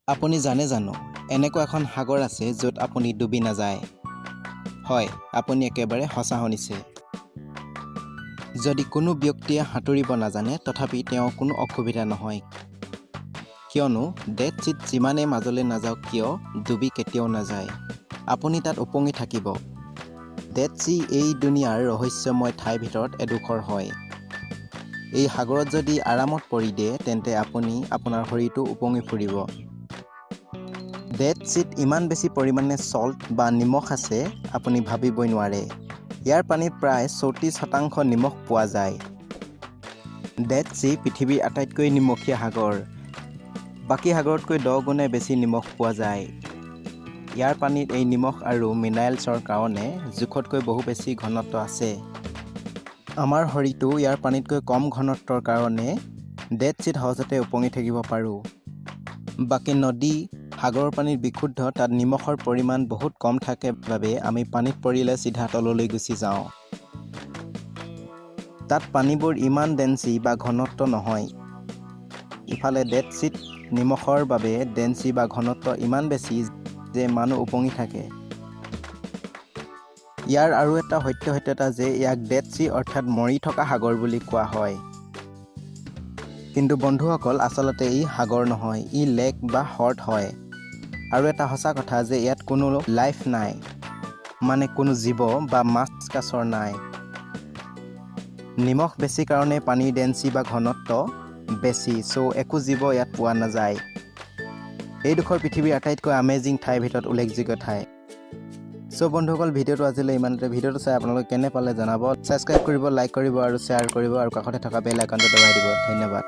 আপুনি জানে জানো, এনেকুৱা এখন সাগৰ আছে য'ত আপুনি ডুবি নাযায়? হয়, আপুনি একেবাৰে সঁচা শুনিছে। যদি কোনো ব্যক্তিয়ে সাঁতুৰিব নাজানে, তথাপি তেওঁ কোনো অসুবিধা নহয়, কিয়নো ডেড চিত যিমানেই মাজলৈ নাযাওক কিয়, ডুবি কেতিয়াও নাযায়। আপুনি তাত উপঙি থাকিব। ডেড চি এই দুনিয়াৰ ৰহস্যময় ঠাইৰ ভিতৰত এডোখৰ হয়। এই সাগৰত যদি আৰামত পৰি দিয়ে, তেন্তে আপুনি আপোনাৰ শৰীৰটো উপঙি ফুৰিব। ডেড চিত ইমান বেছি পৰিমাণে চল্ট বা নিমখ আছে, আপুনি ভাবিবই নোৱাৰে। ইয়াৰ পানীত প্ৰায় 34% নিমখ পোৱা যায়। ডেড চি পৃথিৱীৰ আটাইতকৈ নিমখীয়া সাগৰ। বাকী সাগৰতকৈ 10 গুণে বেছি নিমখ পোৱা যায়। ইয়াৰ পানীত এই নিমখ আৰু মিনাৰেলছৰ কাৰণে জোখতকৈ বহু বেছি ঘনত্ব আছে। আমাৰ শৰীৰটো ইয়াৰ পানীতকৈ কম ঘনত্বৰ কাৰণে ডেড চিত সহজতে উপঙি থাকিব পাৰোঁ। বাকী নদী, সাগৰৰ পানীত বিশুদ্ধ, তাত নিমখৰ পৰিমাণ বহুত কম থাকে বাবে আমি পানীত পৰিলে চিধা তললৈ গুচি যাওঁ। তাত পানীবোৰ ইমান ডেঞ্চি বা ঘনত্ব নহয়। ইফালে ডেড চিত নিমখৰ বাবে ডেঞ্চি বা ঘনত্ব ইমান বেছি যে মানুহ উপঙি থাকে। ইয়াৰ আৰু এটা সত্য সত্যতা যে ইয়াক ডেড চি, অৰ্থাৎ মৰি থকা সাগৰ বুলি কোৱা হয়। কিন্তু বন্ধুসকল, আচলতে ই সাগৰ নহয়, ই লেক বা হ্ৰদ হয়। আৰু এটা সঁচা কথা যে ইয়াত কোনো লাইফ নাই, মানে কোনো জীৱ বা মাছ কাছৰ নাই। নিমখ বেছি কাৰণে পানীৰ ডেঞ্চি বা ঘনত্ব বেছি, চ' একো জীৱ ইয়াত পোৱা নাযায়। এইডোখৰ পৃথিৱীৰ আটাইতকৈ আমেজিং ঠাইৰ ভিতৰত উল্লেখযোগ্য ঠাই। চ' বন্ধুসকল, ভিডিঅ'টো আজিলৈ ইমানতে। ভিডিঅ'টো চাই আপোনালোকে কেনে পালে জনাব। ছাবস্ক্ৰাইব কৰিব, লাইক কৰিব আৰু শ্বেয়াৰ কৰিব আৰু কাষতে থকা বেল আইকনটো দবাই দিব। ধন্যবাদ।